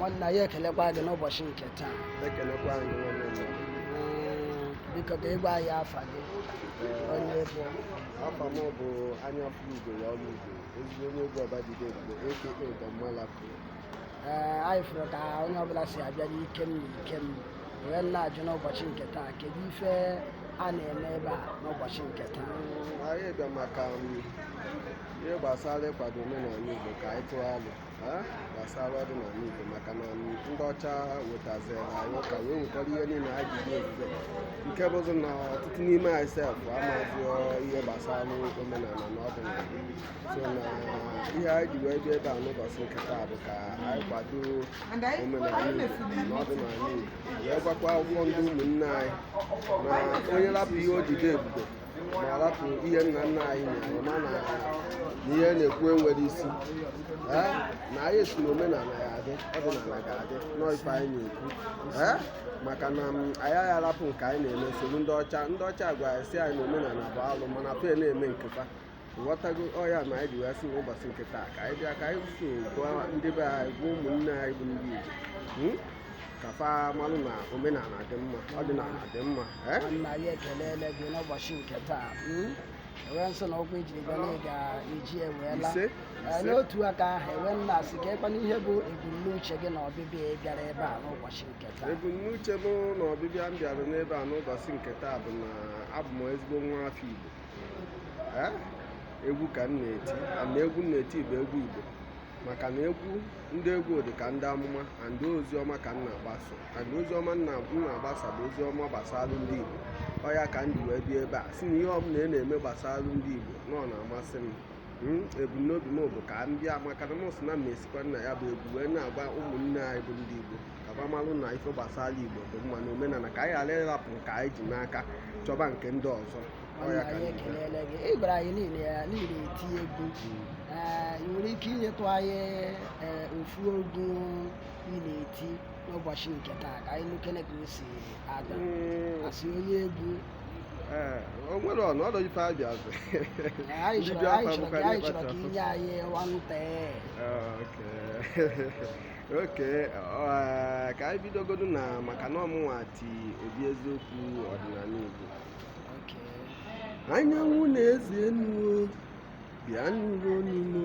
Nwanne anyị, ekelekwa gị n'ụbọchị nke taa. Ekelekwa gị, nwanne m. Biko, ka ịgwa anyị afa gị, onye bụ? Afa m bụ Anya Flugo ya ọrụ ugo, ezigbo onye egwu Ọbajide Ebube, aka Don Malako. Ee, anyị fụrụ ka onye ọbụla si abịa n'ikem na ikem wee na-ajụ, n'ụbọchị nke taa, kedu ife a na-eme ebe a n'ụbọchị nke taa? Anyị bịa maka ihe gbasara ịkwado omenala Igbo, ka anyị tụọ alụ gbasara ọdịnala Igbo, maka na ndị ọcha wetaziri anyị ụka wee nwekọrọ ihe niile anyị ji dị ebube, nke bụzi na ọtụtụ n'ime anyị sef amazi ihe gbasara omenala na ọdịnala. So na ihe anyị ji wee bịa ebe a n'ụbọchị nke taa bụ ka anyị kwado omenala Igbo na ọdịnala Igbo, wee gwakwa akwụkwọ ndị ụmụnne anyị na onye rapụ ihe o ji dị ebube ma rapụ ihe nna nna anyị nyere, ma na ihe na-ekwu enwere isi. Ee, na anyị si na omenala ya adị, ọdịnala ga-adị nọọ ife anyị na-ekwu. Ee, maka na anyị agha arapụ nke anyị na-eme soro ndị ọcha. Ndị ọcha gwara anyị sị anyị na omenala bụ alụ, mana pe na-eme nke fa, ghọtago ọya. Ma anyị ji wee sị n'ụbọchị nke taa ka anyị bịa ka anyị so gwa ndị be anyị, gwa ụmụnne anyị bụ ndị Igbo, ka fa malụ na omenala dị mma, ọdịnala dị mma. Ee. Nwanne anyị, ekelele gị n'ụbọchị nke taa. Enwee nsọ na ụkwụ ijiri bịa na ị ga-eji eweela. Ise. Ee, Ise. n'otu aka ahụ, enwe nna asị ka ịkwana ihe bụ ebumnuche gị na ọbịbịa ị bịara ebe a n'ụbọchị nke taa? Ebumnuche m na ọbịbịa m bịara n'ebe a n'ụbọchị nke taa bụ na abụ m ezigbo nwa afọ Igbo. Ee, egwu ka m na-eti, na egwu m na-eti bụ egwu Igbo, maka na egwu ndị egwu dị ka ndị amụma and oziọma ka m na-agbaso, and oziọma m na-agbasa bụ oziọma gbasara ndị Igbo. Ọ ya ka m ji wee bịa ebe a si na ihe ọbụla ị na-eme gbasara ndị Igbo na ọ na-amasị m. Ebumnobi m bụ ka m bịa, maka na m sị na m esikwa nna ya bụ egwu wee na-agwa ụmụnne anyị bụ ndị Igbo ka fa malụ na ife gbasara Igbo dị mma na omenala, ka anyị ghara ịrapụ nke anyị ji n'aka chọba nke ndị ọzọ. Ọ Nwanne ya ka anyị, m ji bịa. Ekelele gị. Ị gwara anyị niile ya niile eti egwu. Ee, ị nwere ike inyetụ anyị, ee, ofu egwu ị na-eti n'ụbọchị nke taa ka anyị nukene ka o si ada asị onye egwu? Ee, o nwere ọnọdụ ife abịazi. Ee, anyị Ndị chọrọ bịa anyị afa chọrọ bụkwa ka anyị ndị chọrọ ka kpacha. inye anyị nwata. Okay, ka anyị bidogodu na maka na ọmụnwa ti obi eziokwu ọdịnala Igbo. Anyanwụ na-eze enu o, bịa nụrụ onu m.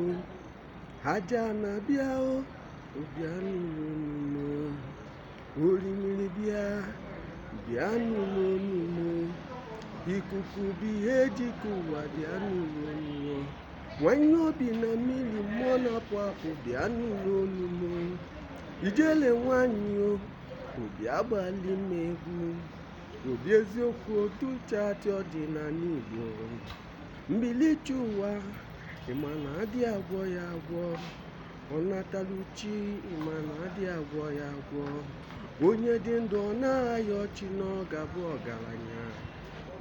Aja na-abịa o, bịa nụrụ onu m. Orimiri bịa, bịa nụrụ onu m. Ikuku bụ ihe jikọ ụwa, bịa nụrụ onu m. Nwanyị obi na mmiri, mmụọ na-apụ apụ, bịa nụrụ onu m. Ijele nwanyị o, obi agbalị m egwu. Obi eziokwu otuchatị ọdịnala Igbo. Mbilichi ụwa, ịma na adị agwọ ya agwọ. Ọ nataluchi, ịma na adị agwọ ya agwọ. Onye dị ndụ ọ na-ayọ ọchị na ọ ga-abụ ọgaranya.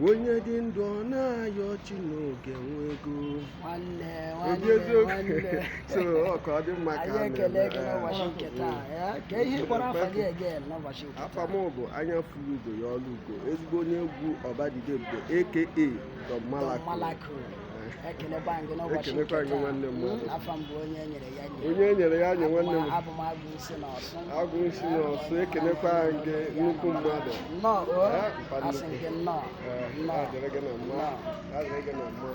Onye dị ndụ ọ na-ayọ ọchị n'oge nwe ego. Nwanne, Obi nwanne, eziokwu. Nwanne. So ọ ka ọ dị mma ka anyị a ekele na-eme. gị n'ụbọchị nke taa. Ee, ka ihe kpọrọ afa gị again n'ụbọchị nke Afa taa? m bụ Anya Furu Ugo ya ọlụ ugo, ezigbo onye egwu Ọbajide Ebube, aka Don Don Malako. Malako, ekelekwa gị n'ụbọchị nke Ekelekwa gị, taa. nwanne m mmadụ. Afa m bụ onye e nyere ya nye. Onye e nyere ya nye, nwanne m. Abụ m agụ isi na ọsụ. Agụ nsi na ọsụ, ekelekwa gị, nnukwu mmadụ. Nnọọ o. Eh, mpa Asị m nnukwu. gị nnọọ. Ee, Nnọọ. ya dịrị gị na mma. Nnọọ. Ya dịrị gị na mma.